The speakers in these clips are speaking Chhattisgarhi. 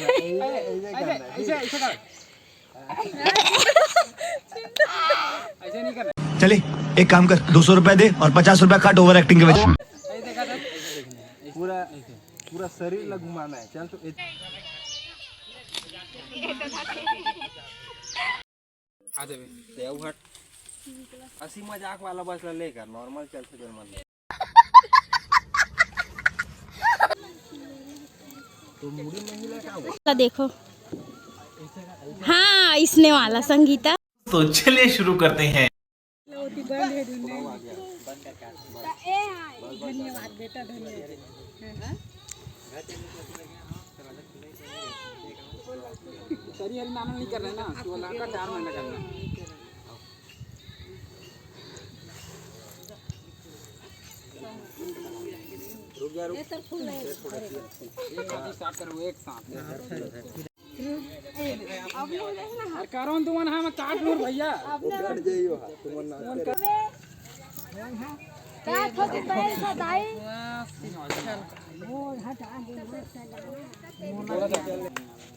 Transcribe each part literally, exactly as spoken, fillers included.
ऐसे, ऐसे, ऐसे कर। ऐसे नहीं करना। चले, एक काम कर, दो सौ रुपए दे और पचास रुपए काट ओवर एक्टिंग के वजह से। ऐसे देखा था? पूरा, पूरा शरीर ला घुमाना है। चल तो इत- आ दे बे। देव हट। असी मजाक वाला बस ला लेकर नॉर्मल चल से चल मन। तो मुड़ी में ही लगा वो। देखो, हाँ, इसने वाला संगीता। तो चलिए शुरू करते हैं। धन्यवाद बेटा, धन्यवाद। सरी हरी नाम नहीं कर रहे ना, तो लड़का चार महीना करना। रुक जा, रुक। एक साथ स्टार्ट करो, एक साथ। अरे करो न तुमन, हम काट लूर भैया। वो कट जाइयो, हाँ, तुमन ना करे। का थोड़ी पैसा दाई?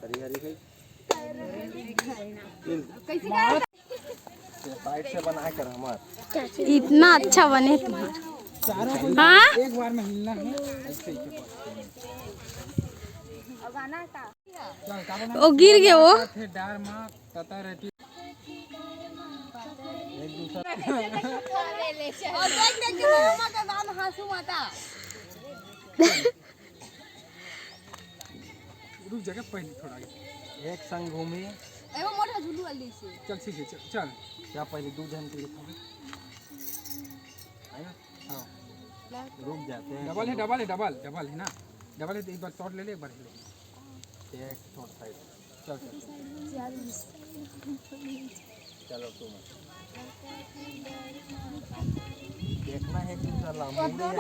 हरी हरी है। कैसे का? साइड से बना कर हमार। इतना अच्छा बने तुम्हारा। हाँ? एक बार में हिलना है। वो गिर गए वो। फिर डार माँ पता रहती। एक दूसरा। और देख, देख के मम्मा का दान हाँसू माता। रुक जा, पहले थोड़ा आगे। एक संग घूमी। एगो मोटा झुलुआ ले से। चल, ठीक है, चल, चल। क्या पहले दू जन के लिए था? है ना? हाँ। रुक जाते हैं। डबल है, डबल है, डबल, डबल है ना? डबल है तो एक बार शॉट ले ले, एक बार ले। एक शॉट साइड। चल, चल, चल। चलो, तुम। देखना है कि साला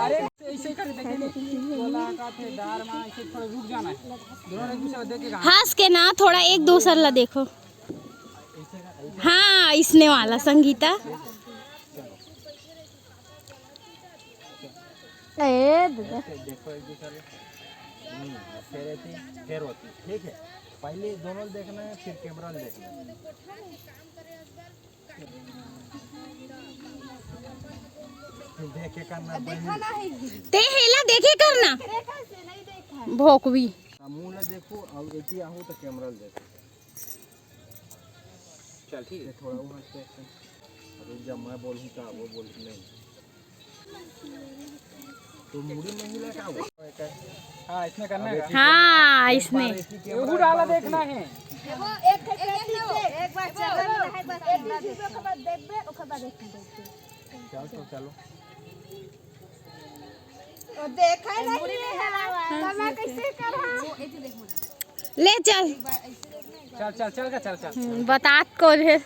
अरे, ऐसे कर देखे नहीं। बोला का थे, डार माँ, ऐसे थोड़ा रुक जाना है। दोनों एक दूसरा देख के कहा। हंस के ना, थोड़ा एक दूसर ला देखो। हाँ, इसने वाला संगीता। ए, दादा। ऐसे देखो एक दूसरे। हम्म, फिर ऐसे, फिर होती, ठीक है। पहले दोनों देखना है, फिर कैमरा देखना है। देख के करना, देखा ना है। ते हेला देखे करना। देखा से नहीं देखा। भोकवी। मुंह ला देखो, अब एती आहू तो कैमरा देखो। चल, ठीक है। ये थोड़ा वहाँ से, अभी जब मैं बोलूँ तो वो बोल नहीं। तो मुड़ी में ही लगा वो। हाँ, इसने करना है। हाँ, इसने। वो डाला देखना है। एक, एक, एक, एक बार चल रहा है, बस एक बार देखना है। चल तो चलो। वो देखा ही नहीं है, तो मैं कैसे करूँ? ले चल। चल, चल, चल का, चल, चल। हम्म, बतात कौन है?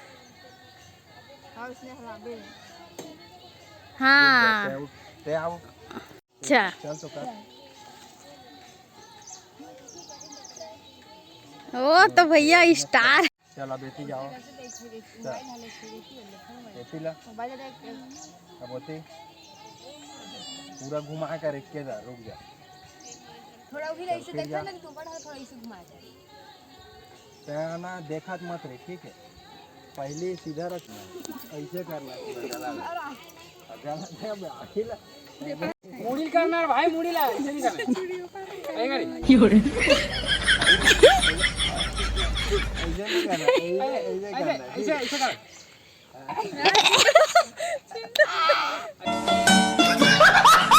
हाँ। ते आओ। अच्छा। चल तो कर। ओ तो भैया स्टार। चल, अब एती जाओ। चल। एती ला। अब ओती। पूरा घुमा कर एक के जा, रुक जा। थोड़ा भी चल, ऐसे फिर देखा जा। ना, तो ऊपर थोड़ा ऐसे घुमा कर। तैं ना देखत मत रे, ठीक है? पहले सीधा रखना, ऐसे करना पूरा गला में। गला में अब आखिर मुड़ी करना रे भाई, मुड़ी ला, ऐसे नहीं करना। ऐसे करी। ऐसे नहीं करना, ऐसे, ऐसे करना, ऐसे, ठीक है? ऐसे, ऐसे कर।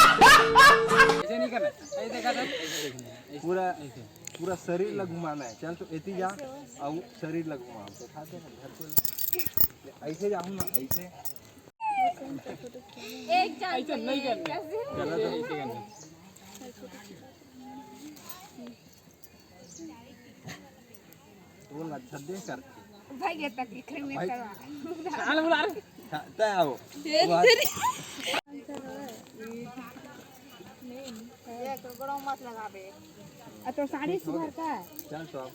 ऐसे नहीं करना, ऐसे देखा था। पूरा, पूरा शरीर ला घुमाना है। चल तो एती जा, और शरीर ला घुमा। तो खा दे ना, घर पे ऐसे जाऊँ ना, ऐसे। एक जान ऐसे नहीं करना। गलत है, ऐसे करना। बोल ना, छद्दे कर। भाई, ये तक लिखे हुए भाई। करवा। चाल बुला रे। हाँ, तय आओ। ये वो आज तेरी। ये तो गरम मत लगाबे। आ तो साड़ी सुधार का। चल तो आओ।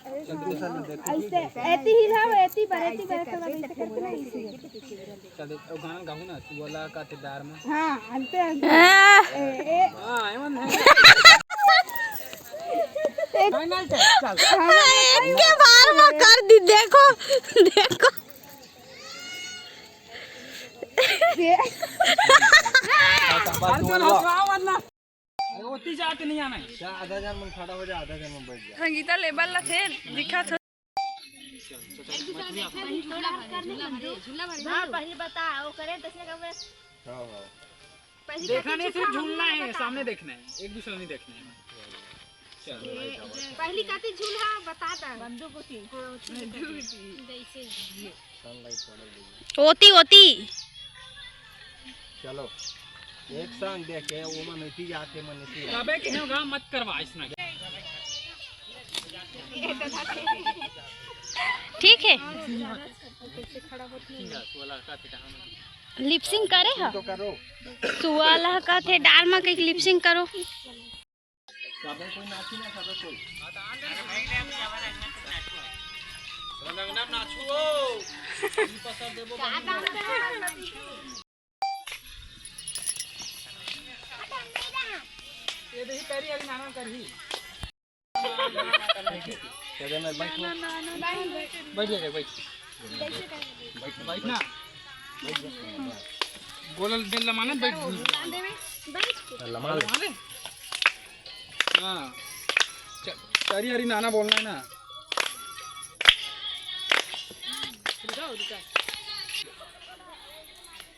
चल, दूसरा में देखो, ठीक ऐसे, है। ऐती ही लाओ, ऐती बार, ऐती बार, ऐसे करके, ऐसे करके ना, ऐसे। चल, देख, वो गाना गाऊं ना, तू बोला का ते दार में। हाँ, अंते, अंते। हाँ। ए, ए। हाँ, एमन है। फाइनल टेस्ट, चल। एक के बार में कर दी, देखो, देखो। अर्जुन, हंसवाओ मत ना। अरे, ओती जाके नहीं आना है। जा, आधा जन मन खड़ा हो जा, आधा जन मन बैठ जा। संगीता लेबल ला थे, दिखा थे। हाँ, पहले बता, वो करे, तसने का बस। हाँ, हाँ। पहली देखना काती नहीं, सिर्फ झूलना है, सामने देखना है, एक दूसरा नहीं देखना है। चल। पहली काती झूल, हाँ, बता दा। बंदूक होती। हाँ, बंदूक होती। जैसे। ओती, ओती। चलो, एक संग देख के वो मन इसी जाके मन इसी। अबे के होगा, मत करवा इसना। ठीक है। लिपसिंग करे ह? तो करो। सुआ ला कहथे डार म कहीं लिपसिंग करो। सबे कोई नाची ना, सबे कोई। ये देखी, करी हरी नाना करही। बैठ जा रे, बैठ। बैठ, बैठ ना। बोलल दिल लमाने, बैठ। लमा ले। हाँ। च-, चरी हरी नाना बोलना है ना।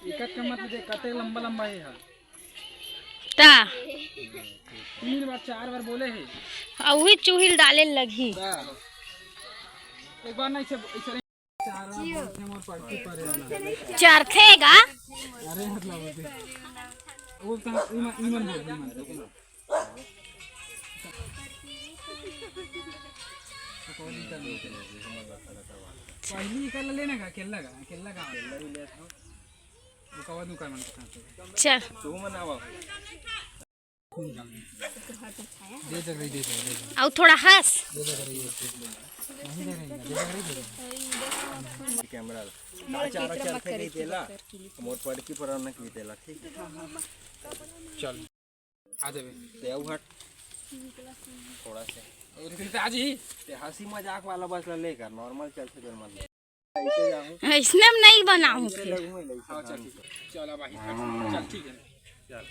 इकत का मत दे, कते लंबा लंबा है यार। ता। तीन बार, चार बार बोले हे। आ, उही चूहिल डाले लगही। ता। एक बार ना इसे, इसे चार बार बोलते हैं, मोर पड़ती पड़े वाला। चरथे गा। अरे, मतलब, वो कहाँ, इमन, इमन बोल, इमन। पहली कर लेना का, केला का, केला का। वो कवा दुकान मन के साथ। चल। तू मन आवा। दे दे रही, दे दे, दे दे। अउ थोड़ा हंस। दे दे रही, दे दे। नहीं दे रही, दे दे रही, दे दे। कैमरा ला। का चारा चरथे नहीं तेला, मोर पड़की पर ना की तेला, ठीक है? चल। आ जाबे। ते आऊ हट। थोड़ा से। और फिर ते आ जी। ते हंसी मजाक वाला बस ला लेकर, नॉर्मल चलथे तेल मन। ऐसे जाऊं। ऐसने में नहीं बनाऊं ऐसे फिर। लगूं, ऐसे हाँ, चल जाऊं। ठीक है। चल अब आई। चल, ठीक है। चल।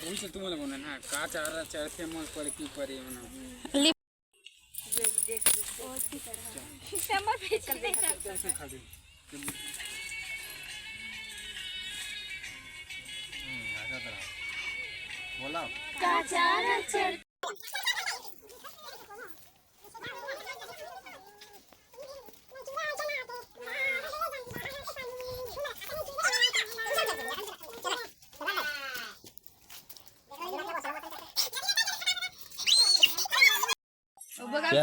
वही से तुमन बोले ना, का चारा चरथे मोर पड़की परे होना। लिप- चल,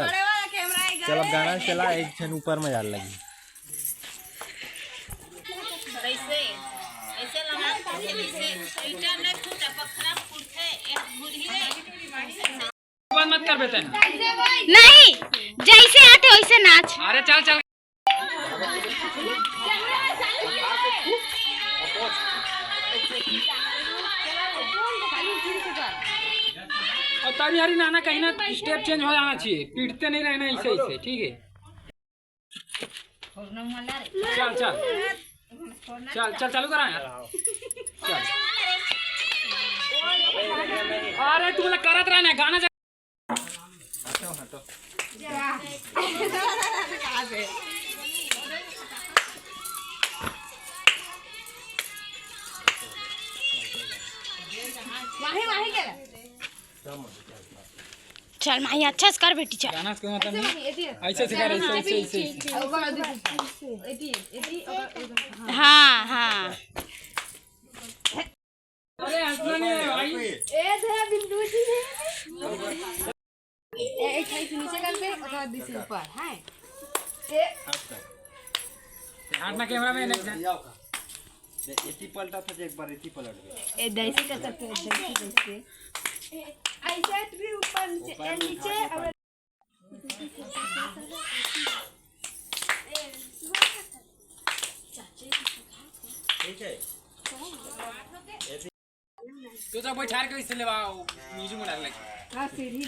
चल, अब गाना चला, एक झन ऊपर में जान लगी। कैसे? ऐसे लगा, जैसे ईटा नहीं फूटा, पत्थरा फूटथे, एक बुढ़िए। बंद मत कर बेटा। नहीं, जैसे आते वैसे नाच। अरे चल, चल। और तारी हरी नाना कहीं ना step change हो जाना चाहिए, पीटते नहीं रहना ऐसे, ऐसे, ठीक है? चल, चल। चल, चल, चालू करा यार। चल। अरे, तू बोला करत रहा ना, गाना चल। वहीं, वहीं के। चल माही, अच्छा से कर बेटी, चल। गाना से मतलब नहीं। ऐसे से कर, ऐसे, ऐसे, ऐसे, ऐसे। हाँ, हाँ। अरे हंसना नहीं है भाई। ए, धरा बिंदु जी है। ए, एक साइड से नीचे कर दे, ओकर बाद से ऊपर, हाँ। ए। हाथ ना कैमरा में नहीं जा। दे, एती पलटा था, एक बार एती पलट गया। ए, दैसे कर सकते हो, दैसे, दैसे। ऐसे भी ऊपर नीचे, ऊपर ए, नीचे, उठा के और ठीक है। तो सब बैठार के इससे लेवा, म्यूजिक बना लगे। हाँ, सीढ़ी।